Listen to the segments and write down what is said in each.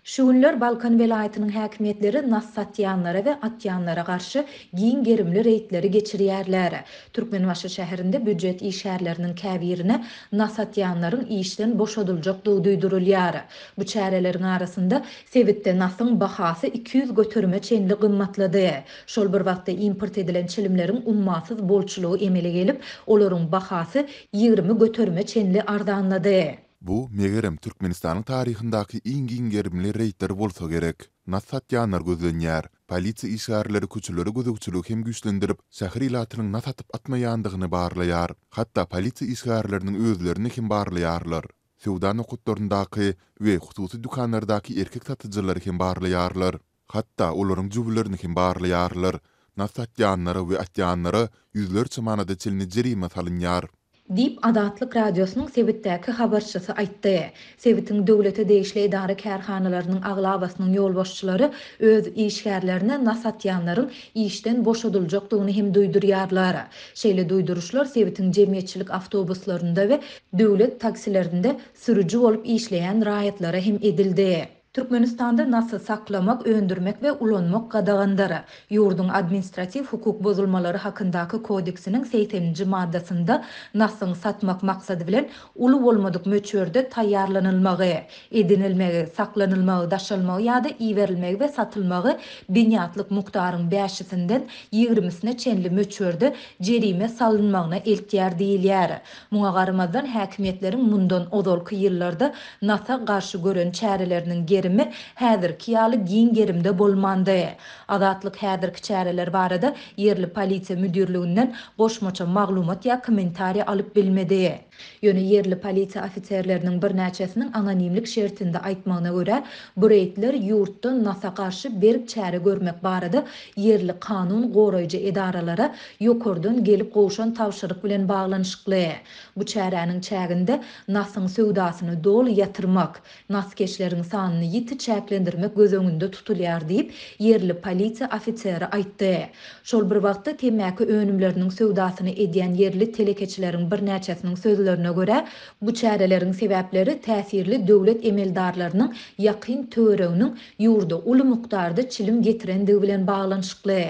Şu günler Balkan welaýatynyň häkimiýetleri nas satýanlara we atýanlara garşy giň gerimli reýdleri geçirýärler. Türkmenbaşy şäherinde býujet işgärleriniň käbirine nas atýanlaryň işden boşadyljakdygy duýdurylýar. Bu çäreleriň arasynda, sebitde nasyň bahasy 200 göterime çenli gymmatlady. Şol bir wagtda import edilen çilimleriň ummasyz bolçulygy emele gelip, olaryň bahasy 20 göterime çenli arzanlady. Bu, megerem, Türkmenistanyň taryhyndaky iň giň gerimli reýdler bolsa gerek. Nas satýanlar gözlenýär. Polisiýa işgärleri köçelere gözegçiligi hem güýçlendirip, şäher ilatynyň nas atyp-atmaýandygyny barlaýar. Hatda polisiýa işgärleriniň özlerini hem barlaýarlar. Söwda nokatlaryndaky we hususy dükanlardaky erkek satyjylary hem barlaýarlar. Hatda olaryň jübülerini hem barlaýarlar. Nas satýanlara we atýanlara ýüzlerçe manada çenli jerime salynýar. Diýip, Azatlyk Radiosynyň sebitdäki habarçysy aýtdy. Sebitiň döwlete degişli edara-kärhanalarynyň aglabasynyň ýolbaşçylary öz işgärlerine nas atýanlaryň işden boşadyljakdygyny hem duýdurýarlar. Şeýle duýduryşlar sebitiň jemgyýetçilik awtobuslarynda we döwlet taksilerinde sürüji bolup işleýän raýatlara hem edildi. Türkmenistanda nasy saklamak, öndürmek we ulanmak gadagandyr. Ýurduň Administratiw hukuk bozulmalary hakyndaky kodeksiniň segseninji maddasynda nasyň satmak maksady bilen uly bolmadyk möçberde taýýarlanylmagy, edinilmegi, saklanylmagy, daşalmagy ýa-da iberilmegi we satylmagy binýatlyk mukdaryň bäşisinden ýigrimisine çenli möçberde jerime salynmagyna eltýär diýilýär. Muňa garamazdan, häkimiýetleriň mundan ozalky ýyllarda nasa garşy gören çäreleriniň gerimi häzirki ýaly giň gerimde bolmandy. Azatlyk häzirki çäreler barada ýerli polisiýa müdirliginden goşmaça maglumat ýa kommentariýa alyp bilmedi. Ýöne ýerli polisiýa ofiserleriniň birnäçesiniň anonimlik şertinde aýtmagyna görä, bu reýdler ýurtda nasa garşy berk çäre görmek barada ýerli kanun goraýjy edaralara ýokardan gelip gowşan tabşyryk bilen baglanyşykly. Bu çäräniň çäginde nasyň söwdasyny doly ýatyrmak, naskeşleriň sanyny ýiti çäklendirmek göz öňünde tutulýar diýip, ýerli polisiýa ofiseri aýtdy. Şol bir wagtda, temmäki önümleriniň söwdasyny edýän ýerli telekeçileriň birnäçesiniň sözlerine görä, bu çäreleriň sebäpleri täsirli döwlet emeldarlarynyň ýakyn töwereginiň ýurda uly mukdarda çilim getirendigi bilen baglanyşykly.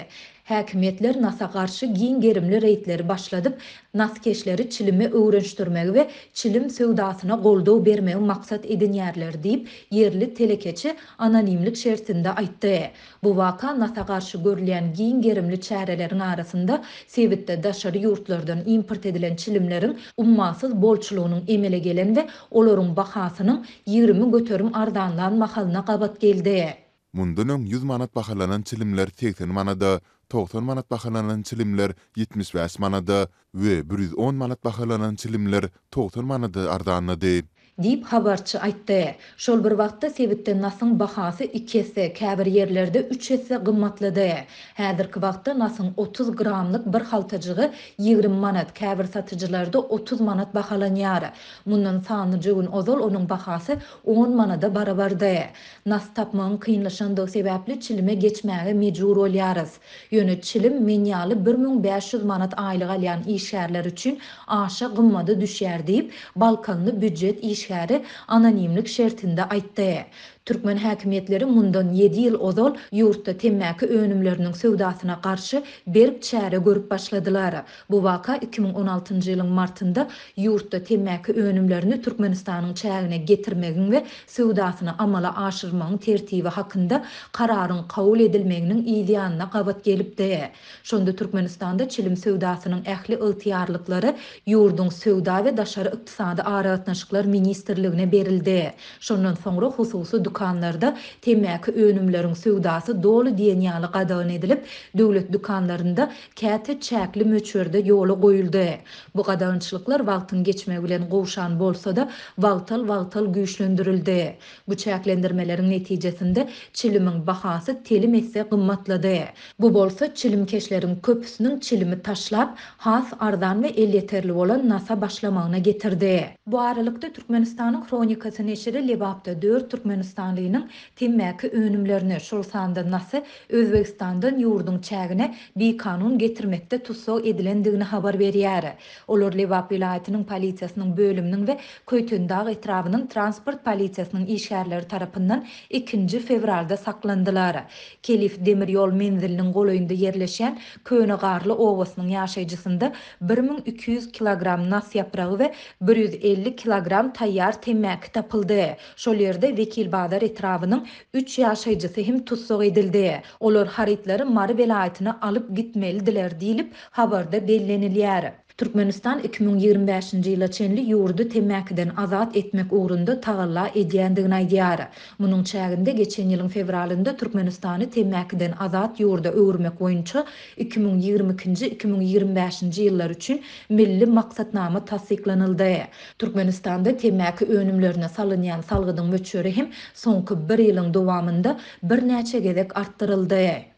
Häkimiýetler nasa garşy giň gerimli reýdleri başladyp, naskeşleri çilime öwrenişdirmegi we çilim söwdasyna goldaw bermegi maksat edinýärler diýip, ýerli telekeçi anonimlik şertinde aýtdy. Bu waka nasa garşy görülýän giň gerimli çäreleriň arasynda sebitde daşary ýurtlardan import edilen çilimleriň ummasyz bolçulygynyň emele gelen we olaryň bahasynyň 20% arzanlan mahalyna gabat geldi. Mundan öň 100 manat bahalanan çilimler 80 manada, 90 manat bahalanan çilimler 75 manada we 110 manat bahalanan çilimler 90 manada arzanlady. Diýip, habarçy aýtdy. Şol bir wagtda, sebitde nasyň bahasy iki esse, käbir ýerlerde üç esse gymmatlady. Häzirki wagtda nasyň 30 gramlyk bir haltajygy 20 manat, käbir satyjylarda 30 manat bahalanýar. Mundan sanlyja gün ozal onuň bahasy on manada barabardy. Nas tapmagyň kynlaşandygy sebäpli çilime geçmäge mejbur bolýarys. Ýöne çilim men ýaly 1500 manat aýlyk alýan işgärler üçin aşa gymmada düşýär diýip, balkanly býujet işgäri anonimlik şertinde aýtdy. Türkmen häkimiýetleri mundan ýedi ýyl ozal ýurtda temmäki önümleriniň söwdasyna garşy berk çäre görüp başladylar. Bu waka 2016-njy ýylyň martynda ýurtda temmäki önümlerini Türkmenistanyň çägine getirmegiň we söwdasyny amala aşyrmagyň tertibi hakynda Kararyň kabul edilmeginiň yz ýanyna gabat gelipdi. Şonda Türkmenistanda çilim söwdasynyň ähli ygtyýarlyklary ýurduň Söwda we daşary ykdysady aragatnaşyklar ministrligine berildi. Şondan soňra hususy dükanlarda temmäki önümleriň söwdasy doly diýen ýaly gadagan edilip, döwlet dükanlarynda käte çäkli möçberde ýola goýuldy. Bu gadagançylyklar wagtyň geçmegi bilen gowşan bolsa-da, wagtal-wagtal güýçlendirildi. Bu çäklendirmeleriň netijesinde çilimiň bahasy telim esse gymmatlady. Bu bolsa çilimkeşleriň köpüsiniň çilimi taşlap, has arzan we elýeterli bolan nasa başlamagyna getirdi. Bu aralykda, Türkmenistanyň Hronikasy neşiri Lebapda dört türkmenistanly. türkmenistanlynyň temmäki önümlerini, şol sanda nasy Özbegistandan ýurduň çägine bikanun getirmekde tussag edilendigini habar berýär. Olar Lebap welaýatynyň polisiýasynyň bölüminiň we Köýtendag etrabynyň transport polisiýasynyň işgärleri tarapyndan ikinji fewralda saklandylar. Kelif demir ýol menziliniň golaýynda ýerleşýän Köne Garly obasynyň ýaşaýjysynda 1200 kilogram nas ýapragy we 150 kilogram taýýar temmäki tapyldy. Şol ýerde Wekilbazar etrabynyň üç ýaşaýjysy hem tussag edildi. Olar harytlary Mary welaýatyna alyp gitmelidiler diýlip, habarda bellenilýär. Türkmenistan 2025-nji ýyla çenli ýurdy temmäkiden azat etmek ugrunda tagalla edýändigini aýdýar. Munuň çäginde geçen ýylyň fewralynda Türkmenistany temmäkiden azat ýurda öwürmek boýunça 2022-nji, 2025-nji ýyllar üçin Milli maksatnama tassyklanyldy. Türkmenistanda temmäki önümlerine salynýan salgydyň möçberi hem soňky bir ýylyň dowamynda birnäçe gezek artdyryldy.